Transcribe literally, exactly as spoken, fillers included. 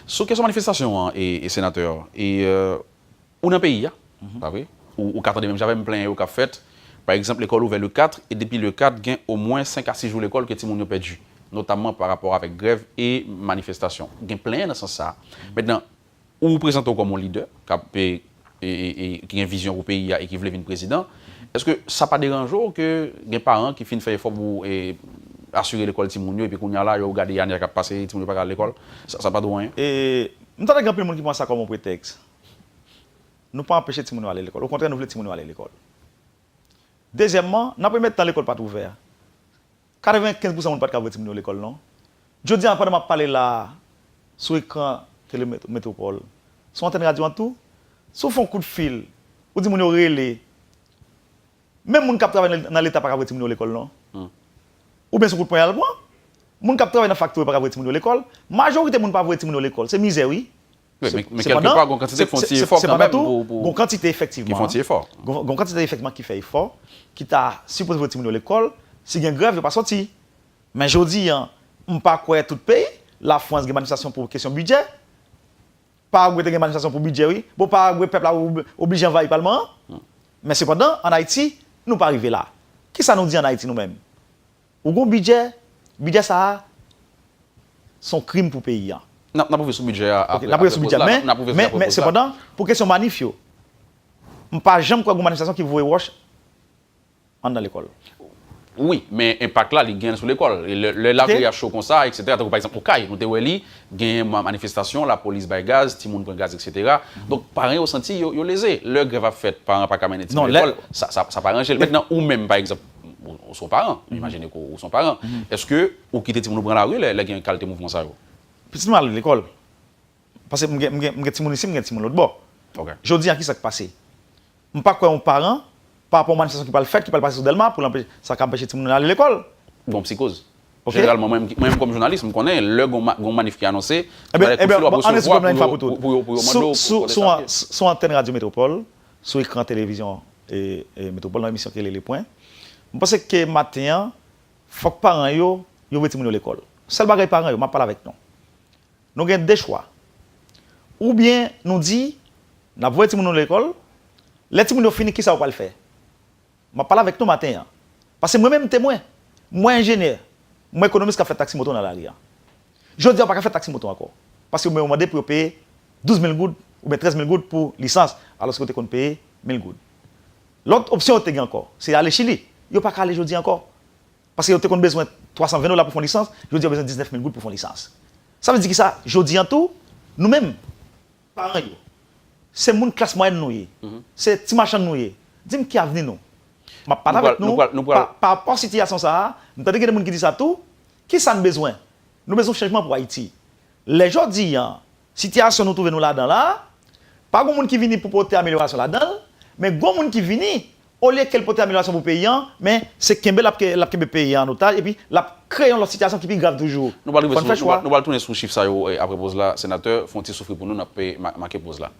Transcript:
Sou kesyon manifestasyon an, e, e senatè, e, euh, ou nan peyi a, pa vre? Ou, ou ka tande menm jan avè m plenyen yo k ap fèt. Pa egzanp, lekòl ouvè le kat, e depi le kat, gen omwen senk a sis jou lekòl ke timoun yo pèdi, notamman pa rapò avèk grèv e manifestasyon. Gen plenyen nan sans sa a. Mentnan, ou prezante w kòm yon lidè k ap, e, e, e, e, ki gen vizyon pou peyi a e ki vle vin prezidan. Èske sa pa deranje w ke gen paran ki fin fè efò pou, e, asire lekòl timoun yo, epi kounye a la, yo gade ane a k ap pase, timoun yo pa ka al lekòl? Sa, sa pa di w anyen? E, m tande gen anpil moun ki pran sa kòm yon pretèks. Nou pa anpeche timoun yo ale lekòl. Okontrè, nou vle timoun yo ale lekòl. Dezyèmman, nan premye tan, lekòl pa t ouvè. Katrevenkenz pousan moun pa t ka voye timoun yo lekòl, non. Jodi a, pandan m ap pale la a, sou ekran Tele Met-, Metropole, sou antèn radyo an tou, si w fè yon kout fil, ou di moun yo rele, menm moun k ap travay nan, nan Leta pa ka voye timoun yo lekòl, non. Oubyen se kout pwen y al pran. Moun k ap travay nan faktori pa ka voye timoun yo lekòl. Majorite moun pa voye timoun yo lekòl. Se mizè, wi. Wi, men, men kèlkepar, gon kantite k fè yon ti efò kanmenm pou, pou, gon kantite, efektivman, ki fè yon ti efò. Gon, gon kantite, efektivman, ki fè efò, ki ta sipoze voye timoun yo lekòl. Si gen grèv, yo pa soti. Men jodi a, m pa kwè tout peyi, Lafrans gen manifestasyon pou kesyon bidjè. Paragwe te gen manifestasyon pou bidjè, wi. Bon, Paragwe, pèp la ob-, oblije anvayi palman an. Men sepandan, ann Ayiti, nou pa rive la. Kisa nou di ann Ayiti, nou menm? Ou gon bidjè, bidjè sa a, se yon krim pou peyi a. N ap, n ap rive sou bidjè a apre, n ap rive sou bidjè a, men, men sepandan, pou kesyon manif yo, m pa janm kwè gon manifestasyon ki voye wòch anndan lekòl. Wi, men enpak la, li gen sou lekòl. E lè, lè lari a cho konsa, etsetera, tankou pa egzanp, Okay, nou te wè li, gen ma-, manifestasyon, lapolis bay gaz, timoun pran gaz, etsetera. Donk, paran yo santi yo, yo leze. Lè grèv ap fèt, paran pa ka mennen timoun lekòl, sa, sa, sa pa ranje l. Mentnan, ou menm, pa egzanp, ou, ou se yon paran, m imajine ke ou se yon paran. Èske ou kite timoun ou pran lari lè, lè gen kalite mouvman sa yo? Pitit mwen al lekòl. Paske m gen, m gen, m gen timoun isi, m gen timoun lòt bò. Jodi a, kisa k pase? M pa kwè yon paran, pa rapò a yon manifestasyon ki pral fèt, ki pral pase sou Dèlma, pou l anpe-, sa ka anpeche timoun nan ale lekòl. Gon psikoz. Jeneralman, mwen menm, mwen menm kòm jounalis, m konnen lè gon ma-, gon manif ki anonse, ebyen, ebyen, ann resevwa pou yo, pou yo, pou yo mande w pou, pou, pou, sou, sou antèn Radyo Metropole, sou ekran televizyon, e, e, Metropole, nan emisyon ki rele Le Point, m panse ke maten an, fòk paran yo, yo voye timoun yo lekòl. Sèl bagay paran yo, m ap pale avèk nou. Nou gen de chwa. Oubyen nou di, n ap voye timoun nou lekòl, lè timoun yo fini, kisa yo pral fè? M ap pale avèk nou maten an. Paske mwen menm, m temwen. Mwen enjenyè, mwen ekonomis k ap fè taksi moto nan lari a. Jodi a, yo pa ka fè taksi moto ankò. Paske yo mande pou yo peye douz mil goud oubyen trèz mil goud pou lisans, alòske yo te konn peye mil goud. Lòt opsyon yo te gen ankò, se ale Chili. Yo pa ka ale jodi a ankò. Paske yo te konn bezwen twa san ven dola pou fè yon lisans, jodi a yo bezwen diznèf mil goud pou fè yon lisans. Sa vle di kisa? Jodi a tou, nou menm, paran yo, se moun klas mwayèn nou ye. Se ti machann nou ye. Di m ki avni nou? M ap pale avèk nou, pa, pa rapò a sitiyasyon sa a, m tande gen de moun ki di sa tou, kisa n bezwen? Nou bezwen chanjman pou Ayiti. Lè jodi a, sitiyasyon nou twouve nou ladan la, pa gon moun ki vini pou pote amelyorasyon ladan l, men gon moun ki vini, olye ke l pote amelyorasyon pou peyi a, men se kenbe l ap ke-, l ap kenbe peyi a an otaj, epi l ap kreye yon lòt sitiyasyon ki pi grav toujou. Nou pral rive sou, nou pral, nou pral tounen sou chif sa yo, e, apre poz la, senatè, fè yon ti soufri pou nou, n ap, e, ma-, make poz la.